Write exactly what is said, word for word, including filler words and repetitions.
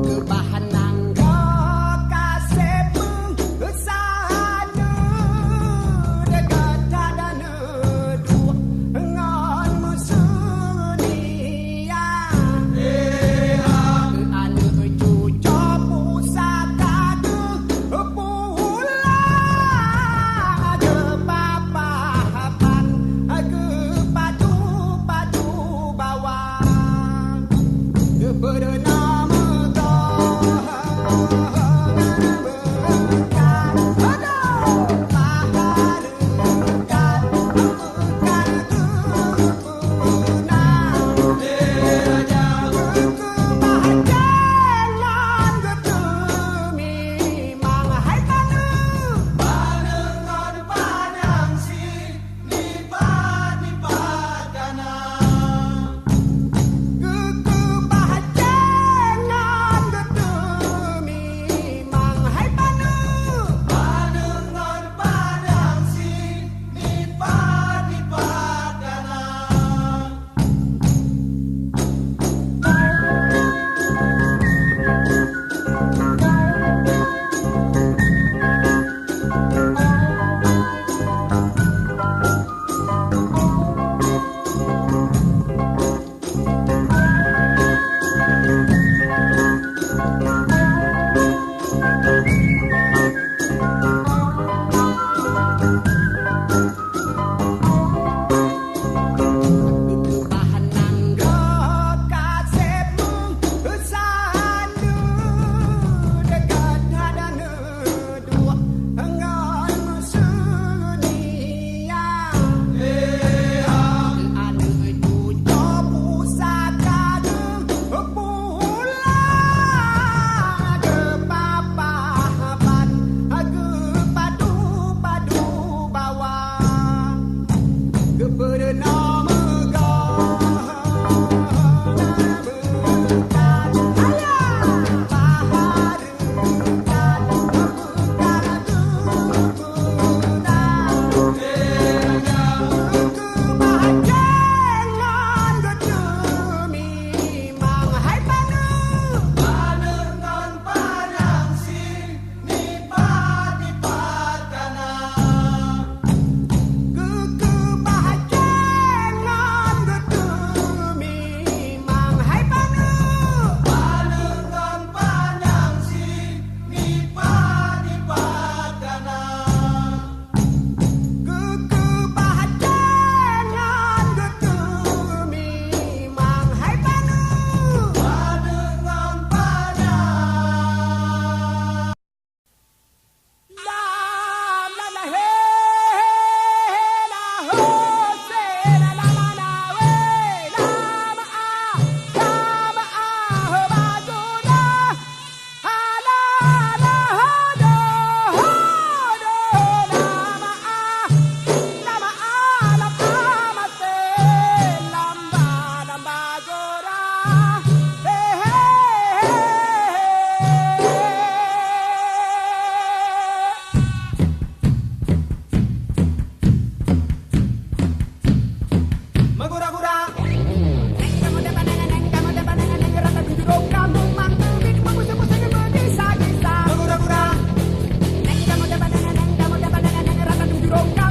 Keubah nanggroe ka sép meusaneue, deungon that neuduek ngon meusunia. Aneuk cucoe pusaka geuh pulang geupapah ban geupadu-padu bawang. Geupeureunoe meugoh ngon meukat, adoh, paha reukat, meukat geupeuna. Geukeubah jangan geuteumimang hai paneuk. Paneuk ngon panyang si Nipat-nipat ka na. Geukeubah jangan geuteumimang hai paneuk. Paneuk ngon panyang si nipat-nipat ka na. Bah nanggroe ka sép meusaneue, deungon that neuduek ngon meusunia. Aneuk cucoe pusaka geuh pulang geupapah ban geupadu-padu bawang. Geupeureunoe meugoh meukat, alah, paha reukat, meukat geupeuna. Geukeubah jangan geuteumimang hai paneuk. Paneuk ngon panyang si nipat-nipat ka na. Geukeubah jangan geuteumimang hai paneuk. Paneuk ngon panyang si nipat-nipat ka na. Geukeubah jangan geuteumimang hai paneuk. Paneuk ngon panyang. Meugura-gura. Meugura-gura.